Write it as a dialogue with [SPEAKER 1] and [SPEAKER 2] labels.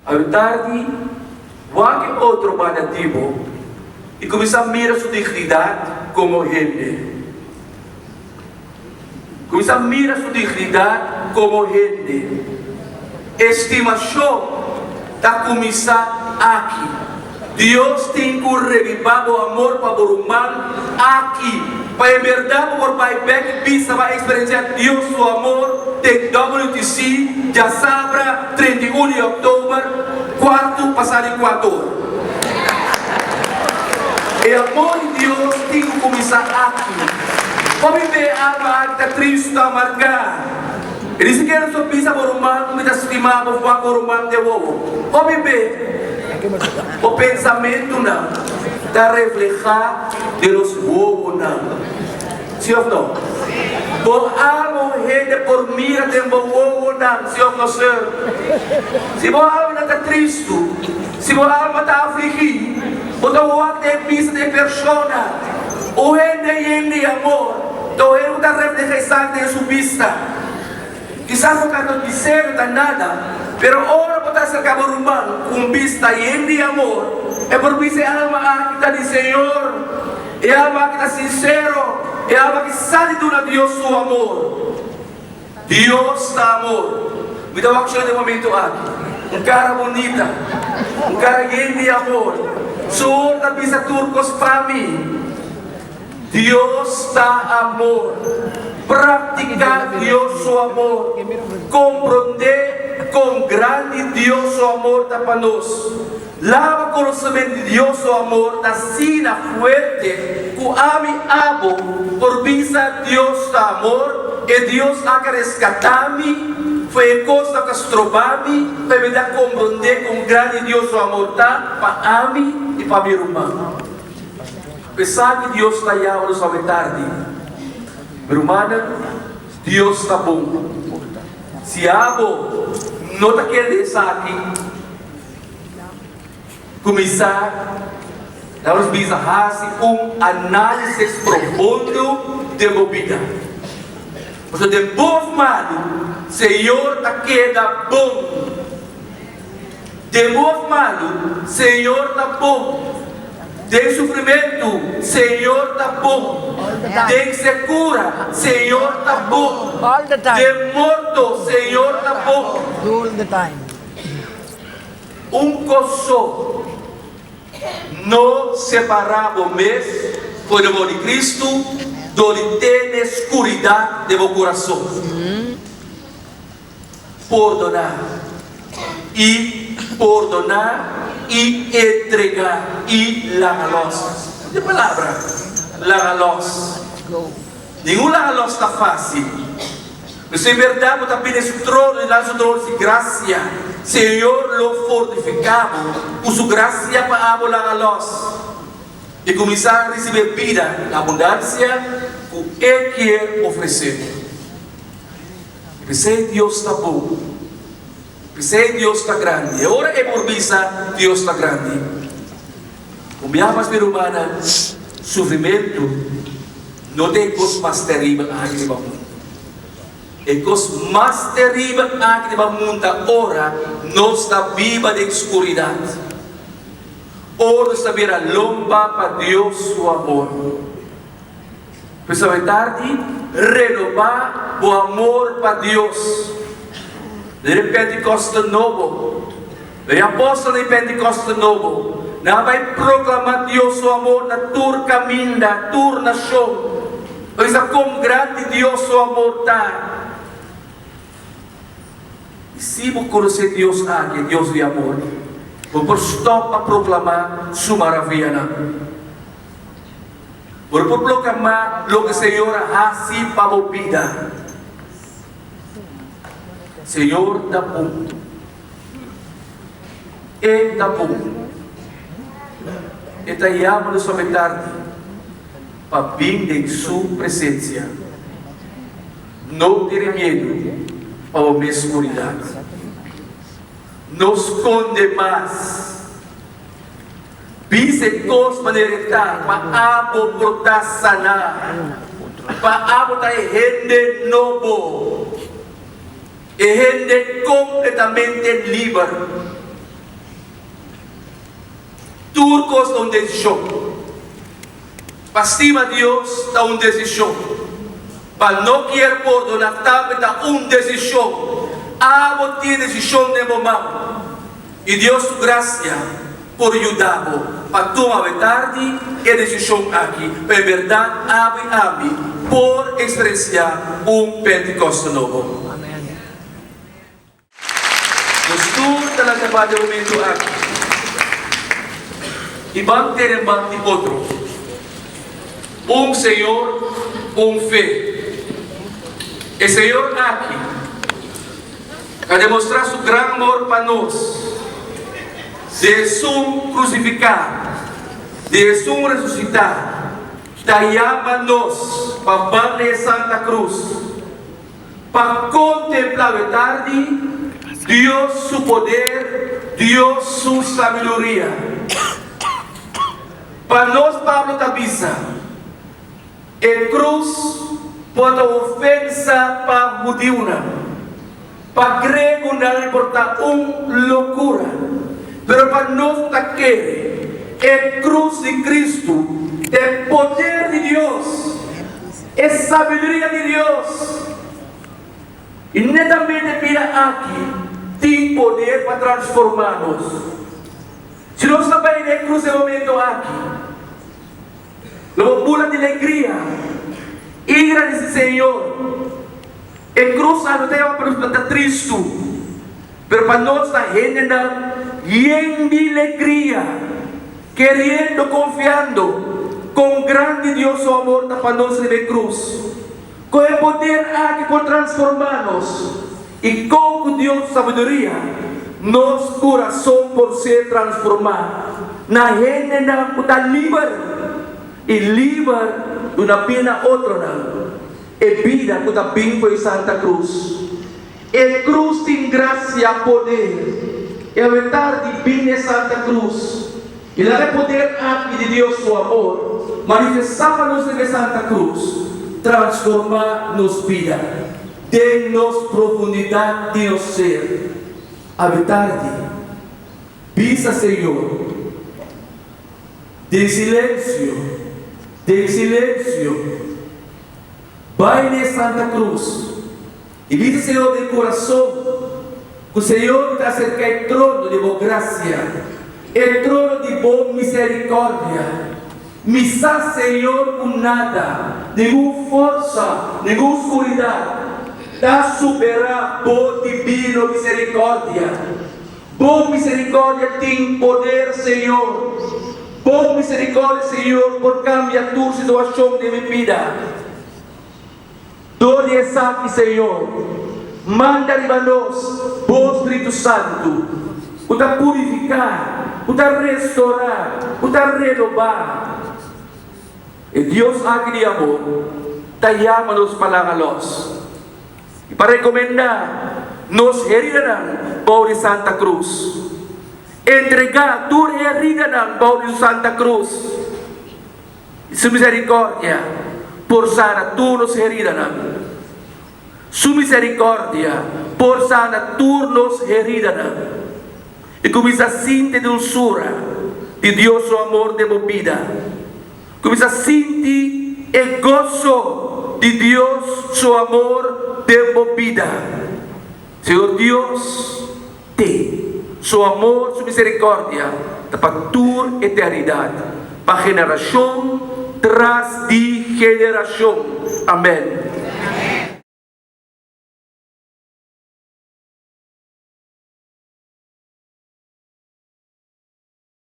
[SPEAKER 1] Awe tardi, wak e otro banda di bo i kuminsá mira su dignidat komo hende. Kuminsá mira su dignidat komo hende. Estimashon ta kuminsá aki. Dios tin ku rebibá bo amor pa bo ruman aki, pa en bèrdat bo por bai bèk i bisa bo a eksperensiá Dios su amor den WTC djasabra 31 di òktober, kuartu pasá di kuator. E amor di Dios tin ku kuminsá aki. Hopi be alma aki ta tristu, ta amargá. E ni sikiera so bisa bo ruman ku mi ta stima bo fuá bo ruman den wowo. Hopi be bo pensamentunan ta reflehá den nos wowonan. Si òf no? Bo alma un hende por mira den bo wowonan, si òf no, sir? Si bo alma ta tristu, si bo alma ta afligí, bo ta wak den bista di e persona. Un hende yen di amor ta un hende ku ta reflehá esaki den su bista. Kisas bo ka ta bis'é no ta nada, pero ora bo ta aserká bo ruman ku un bista yen di amor, e por bisa e alma aki ta di Señor, e alma aki ta sinsero, e alma aki sa di duna Dios su amor. Dios ta amor. Mi ta wak shon den momento aki. Un kara bunita. Un kara yen di amor. Su or ta bisa tur kos pa mi. Dios ta amor. Praktika Dios su amor. Komprondé kon grandi Dios su amor ta pa nos. Laba konosementu di Dios su amor ta asina fuerte ku ami abo por bisa Dios ta amor, e Dios a ka reskatá mi for e kosnan ku a strobá mi pa mi ta komprondé kon grandi Dios su amor ta pa ami i pa mi ruman. P'esaki ku Dios ta yama nos awe tardi, mi rumannan, Dios ta bon. Si abo no ta kere den esaki, Kuminsá na nos bisa hasi un análisis profundo den bo bida. Pasobra den bo òf malu, Señor ta keda bon. Den bo òf malu, Señor ta bon. Den sufrimentu, Señor ta bon. Den sekura, Señor ta bon. Den morto, Señor ta bon. Un kos so, no separá bo mes for di amor di Kristu dor di tene skuridat den bo kurason. Pordoná i pordoná i entregá i laga lòs. Di palabra laga lòs. Ningun laga lòs ta fásil. Pues en berdad bo ta bini su trono i nan su trono di gracia. Señor lo fortifica bo cu su gracia pa abo laga los i cuminsa ricibi e bida na abundancia cu E kier ofrece bo. P'esey Dios ta bon. P'esey Dios ta grandi. E ora e por bisa Dios ta grandi. Un biaha mas mi rumannan, sufrimentu no ta e kos mas teribel aki riba mundu. E kos mas teribel aki riba mundu ta ora nos ta biba den skuridat, ora nos ta bira lomba pa Dios su amor. Pues awe tardi, renobá bo amor pa Dios. Den e Pentekoste nobo, e apòstelnan di Pentekoste nobo, nan a bai proklamá Dios su amor na tur kaminda, tur nashon. Pa bisa kon grandi Dios su amor ta. I si bo konosé Dios aki, e Dios di amor, bo por stòp pa proklamá su maravianan. Bo no por proklamá loke Señor a hasi pa bo bida. Señor ta bon. E ta bon. E ta yama nos awe tardi pa bin den Su presensia. No tene miedu pa bo mes skuridat. No skonde mas. Bisa e kos manera e ta, pa abo por ta saná, pa abo ta e hende nobo, e hende kompletamente liber. Tur kos ta un desishon. Pa stima Dios ta un desishon. Pa no kier pordona tambe ta un desishon. Abo tin e desishon den bo man. I Dios su grasia por yuda bo pa tuma awe tardi e desishon aki pa en bèrdat abo i ami por eksperensiá un Pentekòste nobo. Nos tur ta laga ba den momento aki i ban tene man di otro. Un Señor, un fe. E Señor aki ta demostra su gran amor pa nos di esun krusifiká, di esun resusitá, ta yama nos pa ban na e Santa Cruz. Pa kontemplá we tardi Dios su poder, Dios su sabiduria. Pa nos Pablo ta bisa, E krus por ta ofensa pa hudiunan, pa gregunan e por ta un lokura, pero pa nos ku ta kere, e krus di Kristu ta e poder di Dios. E sabiduria di Dios i netamente bida aki tin poder pa transformá nos. Si nos ta bai den krus e momento aki, lo bo bula di legria i gradisí Señor. E krus a no ta yama pa nos ta tristu, pero pa nos ta hendenan yen di legria. Keriendo, konfiando kon grandi Dios su amor ta pa nos riba e krus, kon e poder aki por transformá nos i kon ku Dios su sabiduria nos kurason por ser transformá na hendenan ku ta liber i liber duna bida na otronan e bida ku ta bin for e Santa Krus. E krus tin grasia, poder. E awentar di bin e Santa Krus i laga e poder aki di Dios su amor manifestá pa nos den e Santa Krus, transformá nos bida den nos profundidat di nos ser. Awentar di bisa Señor den silensio, den silensio, bai na e Santa Krus. I bisa Señor den kurason ku Señor ta aserká e trono di bo grasia, e trono di bo miserikòrdia. Mi sa, Señor, ku nada, ningun forsa, ningun skuridat ta superá bo dibino miserikòrdia. Bo miserikòrdia tin poder, Señor. Bo miserikòrdia, Señor, por kambia tur situashon den mi bida. Dor di esaki, Señor, manda riba nos Bo Spiritu Santu, ku ta purifiká, ku ta restorá, ku ta renobá. E Dios aki di amor ta yama nos pa laga lòs i pa rekomendá nos heridanan bou di Santa Krus. Entregá tur e heridanan bou di su Santa Krus. I Su miserikòrdia por sana tur nos heridanan. Su miserikòrdia por sana tur nos heridanan. I kuminsá sinti e dulsura di Dios su amor den bo bida. Kuminsá sinti e goso di Dios su amor den bo bida. Señor Dios te. Su amor, su misericordia ta pa tur eternidat, pa generacion tras di generacion. Amen.